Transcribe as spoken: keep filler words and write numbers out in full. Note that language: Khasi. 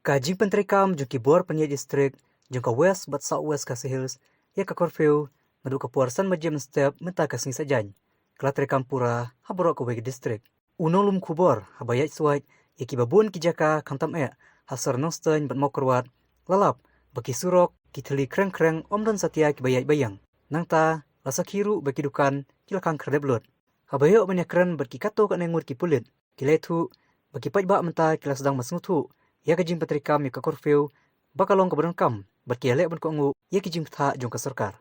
Ka jingpyntreikam jong ki bor pynïaid district jong ka West bad South West Khasi Hills ïa ka curfew naduh ka por san baje mynstep mynta ka sngi Saitjaiñ ka la treikam pura ha baroh kawei ka district. U nonglum khubor haba ïaid suaid ïa kiba bun ki jaka khamtam eh ha sor Nongstoiñ bad Mawkyrwat la lap ba ki surok, ki thylli khreng khreng ym don satia kiba ïaid ba ïeng. Nangta la sakhi ruh ba ki dukan ki la khang khyrdep lut. Haba ïoh ban ïakren bad ki katto katne ngut ki pulit, ki la ïathuh ba ki paidbah mynta ki la sdang ban sngewthuh ïa ka jingpyntreikam ïa ka curfew ba ka long kaba donkam bad ki ïaleh ban kohnguh ïa ki jingbthah jong ka sorkar.